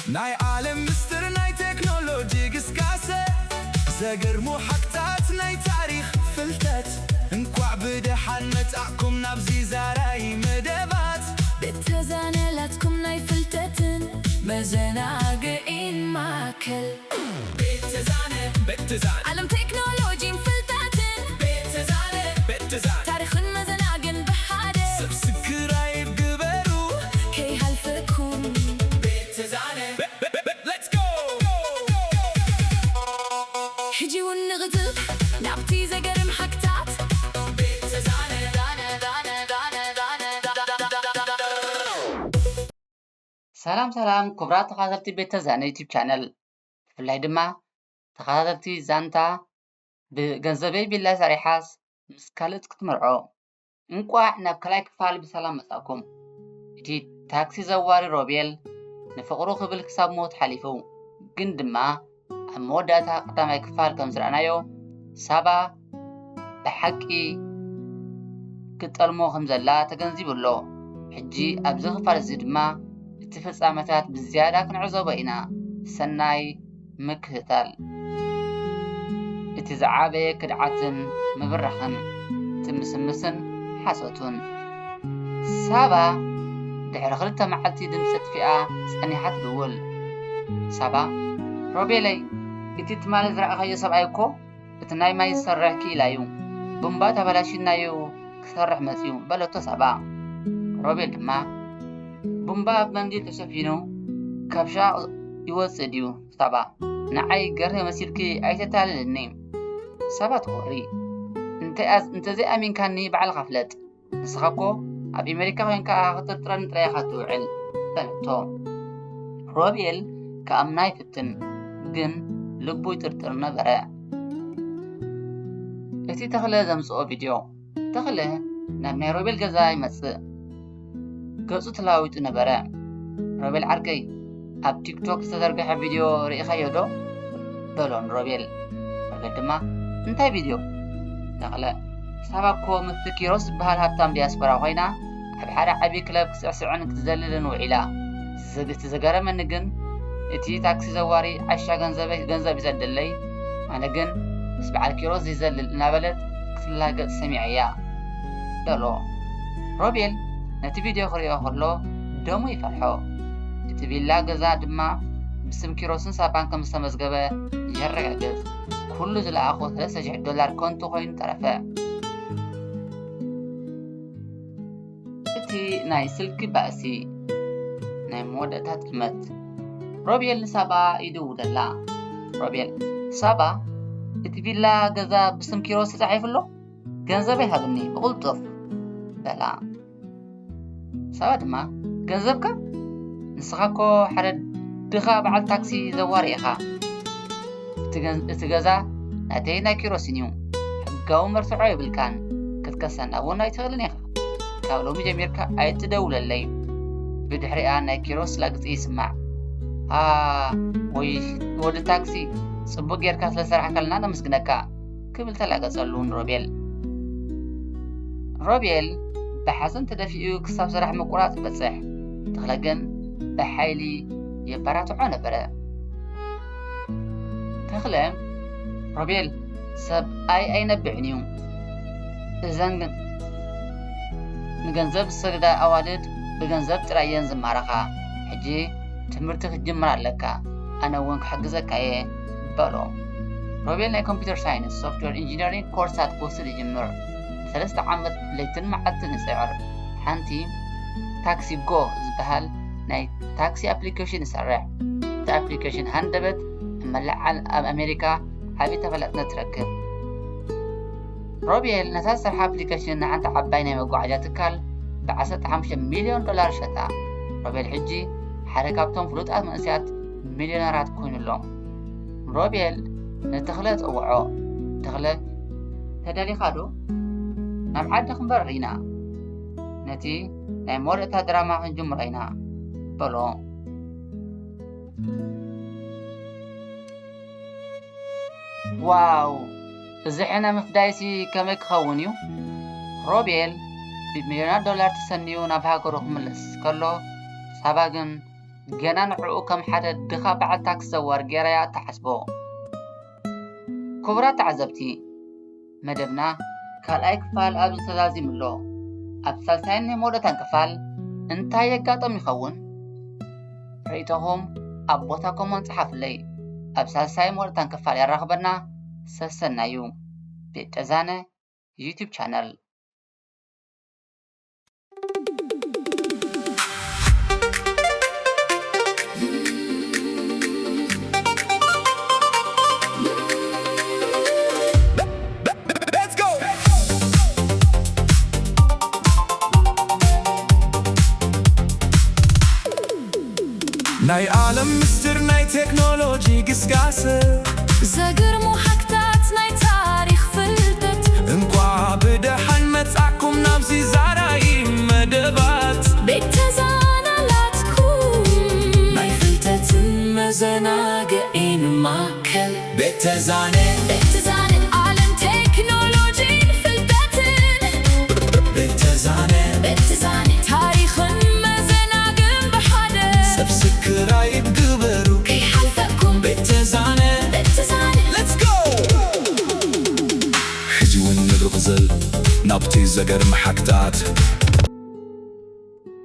ናይ ዓለም ምስጢር ናይ ቴክኖሎጂ ግስጋሰ፣ ዘገርሙ ሓቅታት ናይ ታሪኽ ፍልጠት። እንኳዕ ብደሓን መጻእኩም ናብዚ ዛራይ መደባት። ቤት ተዛነ ላትኩም ናይ ፍልጠትን መዘናግዒን ማእከል። ቤት ተዛነ፣ ቤት ተዛነ። ዓለም ቴክኖሎጂን ፍልጠትን። ቤት ተዛነ፣ ቤት ተዛነ። ታሪኽን መዘናግዕን ብሓደ። ሰብስክራይብ ግበሩ። ከይሃልፈኩም። ቤት ተዛነ። Let's go! ሕጂ እውን ንቕጽል ናብቲ ዘገርም ሓቅታት። ቤት ተዛነ። ሰላም ሰላም ክቡራት ተኸታተልቲ ቤት ተዛነ ዩቲብ ቻነል፣ ብፍላይ ድማ ተኸታተልቲ ዛንታ ብገንዘበይ ቪላ ሰሪሓስ ምስ ካልእት ክትምርዖ። እንቋዕ ናብ ካልኣይ ክፋል ብሰላም መጻእኩም። እቲ ታክሲ ዘዋሪ ሮቤል ንፍቕሩ ክብል ክሳብ ሞት ሓሊፉ፣ ግን ድማ ኣብ መወዳእታ ቀዳማይ ክፋል ከም ዝረኣናዮ ሳባ ብሓቂ ክትጠልሞ ከም ዘላ ተገንዚቡ ኣሎ። ሕጂ ኣብዚ ክፋል እዚ ድማ እቲ ፍጻመታት ብዝያዳ ክንዕዘቦ ኢና። ሰናይ ምክትታል። እቲ ዝዓበየ ክድዓትን ምብራኽን፣ ትምስምስን ሓሶቱን። ሳባ ድሕሪ ክልተ መዓልቲ ድምጺ ኣጥፊኣ ጸኒሓ ትድውል። ሳባ፣ ሮቤለይ፣ እቲ ትማሊ ዝረኣኻዮ ሰብኣይ እኮ እቲ ናይ ማይ ዝሰርሕ ክኢላ እዩ። ቡምባ ተበላሽዩና እዩ ክሰርሕ መጺኡ፣ በለቶ ሳባ። ሮቤል ድማ፣ ቡምባ ብመንዲል ተሸፊኑ ካብሻ ይወጽእ ድዩ? ሳባ፣ ንዓይ ገርህ መሲልኪ ኣይተታልልኒ። ሳባ ትኾሪ። እንተ-፣ እንተዘይኣሚንካኒ ባዕልኻ ፍለጥ። ንስኻ እኮ ኣብ ኣሜሪካ ኮይንካ ክትጥርጥረኒ ጥራይ ኢኻ ትውዕል፣ በለቶ። ሮቤል ክኣምና ይፍትን፣ ግን ልቡ ይጥርጥር ነበረ። እቲ ተኽለ ዘምጽኦ ቪድዮ። ተኽለ ናብ ናይ ሮቤል ገዛ ይመጽእ። ገጹ ተለዋዊጡ ነበረ። ሮቤል ዓርከይ፣ ኣብ ቲክቶክ ዝተዘርግሐ ቪድዮ ርኢኻዮ ዶ? በሎ ንሮቤል። ሮቤል ድማ፣ እንታይ ቪድዮ? ተኽለ፣ ሳባ እኮ ምስቲ ኪሮስ ዝበሃል ሃብታም ዲያስፖራ ኮይና ኣብ ሓደ ዓቢ ክለብ ክትስዕስዕን ክትዘልልን ውዒላ። ዝግ-፣ እቲ ዝገረመኒ ግን እቲ ታክሲ ዘዋሪ ዓሻ ገንዘበይ፣ ገንዘብ ይሰደለይ፣ ኣነ ግን ምስ በዓል ኪሮስ ዘይዘልል እናበለት ክትላገጽ ሰሚዐያ። በሎ። ሮቤል ነቲ ቪድዮ ክርእዮ ከሎ ደሙ ይፈልሖ። እቲ ቪላ ገዛ ድማ ብስም ኪሮስን ሳባን ከም ዝተመዝገበ የረጋግጽ። ኩሉ ዝለኣኾ ሰለስተ ሽሕ ዶላር ከንቱ ኮይኑ ተረፈ። እቲ ናይ ስልኪ ባእሲ፣ ናይ መወዳእታ ጥልመት። ሮቤል ንሳባ ይድውለላ። ሮቤል፣ ሳባ፣ እቲ ቪላ ገዛ ብስም ኪሮስ ተጻሒፉ ኣሎ? ገንዘበይ ሃብኒ ብቕልጡፍ፣ በላ። ሳባ ድማ፣ ገንዘብካ? ንስኻ እኮ ሓደ ድኻ በዓል ታክሲ ዘዋሪ ኢኻ። እቲ ገን-፣ እቲ ገዛ ናተይን ናይ ኪሮስን እዩ። ሕጋዊ መርትዖ የብልካን። ክትከሰና እውን ኣይትኽእልን ኢኻ። ካብ ሎሚ ጀሚርካ ኣይትደውለለይ። ብድሕሪኣ ናይ ኪሮስ ላግጺ ይስማዕ። "ሃ፣ ወይ ወዲ ታክሲ፣ ጽቡቕ ጌርካ ስለ ዝሰራሕካልና ነመስግነካ" ክብል ተላገጸሉ ንሮቤል። ሮቤል ብሓዘን ተደፊኡ ክሳብ ስራሕ ምቁራጽ ይበጽሕ። ተኽለ ግን ብሓይሊ የበራትዖ ነበረ። ተኽለ፣ "ሮቤል፣ ሰብኣይ ኣይነብዕን እዩ። እዘን ግን ንገንዘብ ዝሰግዳ ኣዋልድ ብገንዘብ ጥራይ እየን ዝማረኻ። ሕጂ ትምህርቲ ክትጅምር ኣለካ፣ ኣነ እውን ክሕግዘካ እየ" በሎ። ሮቤል ናይ ኮምፒውተር ሳይንስ፣ ሶፍትዌር ኢንጂነሪንግ ኮርሳት ክወስድ ይጅምር። ሰለስተ ዓመት ለይትን መዓልትን ይጽዕር። ሓንቲ ታክሲ ጎ ዝበሃል ናይ ታክሲ ኣፕሊኬሽን ይሰርሕ። እቲ ኣፕሊኬሽን ሃንደበት ኣብ መላእ ዓል-፣ ኣብ ኣሜሪካ ዓቢ ተፈላጥነት ትረክብ። ሮቤል ነታ ዝሰርሓ ኣፕሊኬሽን ንሓንቲ ዓባይ ናይ መጓዓዝያ ትካል ብዓሰርተ ሓሙሽተ ሚልዮን ዶላር ሸጣ። ሮቤል ሕጂ ሓደ ካብቶም ፍሉጣት መንእሰያት ሚልዮነራት ኮይኑ ኣሎ። ሮቤል ንተኽለ ጸውዖ። ተኽለ፣ "ተዳሊኻ ዶ? ናብ ዓዲ ክንበርር ኢና። ነቲ ናይ መወዳእታ ድራማ ክንጅምሮ ኢና" በሎ። ዋው! እዚ ሕነ ምፍዳይሲ ከመይ ክኸውን እዩ? ሮቤል ብሚልዮናት ዶላር ተሰንዩ ናብ ሃገሩ ክምለስ ከሎ፣ ሳባ ግን ገና ንዕኡ ከም ሓደ ድኻ በዓል ታክሲ ዘዋር ገይራ እያ እትሓስቦ። ክቡራት ተዓዘብቲ፣ መደብና ካልኣይ ክፋል ኣብዚ ተዛዚሙ ኣሎ። ኣብ ሳልሳይን ናይ መወዳእታን ክፋል እንታይ የጋጥም ይኸውን? ርእይቶኹም ኣብ ቦታ ኮመንት ጸሓፉለይ። ኣብ ሳልሳይን መወዳእታን ክፋል የራኽበና። ሰሰናዩ። ቤት ተዛነ ዩቲዩብ ቻነል። ናይ ዓለም ምስጢር ናይ ቴክኖሎጂ ግስጋሰ ዘገርሙ ሓቅታት ናይ ታሪኽ ፍልጠት እንኳዕ ብደሓን መጻእኩም ናብዚ ዛራይ መደባት ቤት ተዛነ ናትኩም ናይ ፍልጠትን መዘናግዒን ማእከል ቤት ተዛነ ቤት ተዛነ ዓለም ቴክኖሎጂን ፍልጠትን ቤት ተዛነ ቤት ተዛነ ታሪኽን መዘናግዕን ብሓደ ሰብስክራይብ ግበሩ ከይሓልፈኩም ቤት ተዛነ ቤት ተዛነ Let's go! ሕጂ እውን ንርቕ ዘል ናብቲ ዘገርም ሓቅታት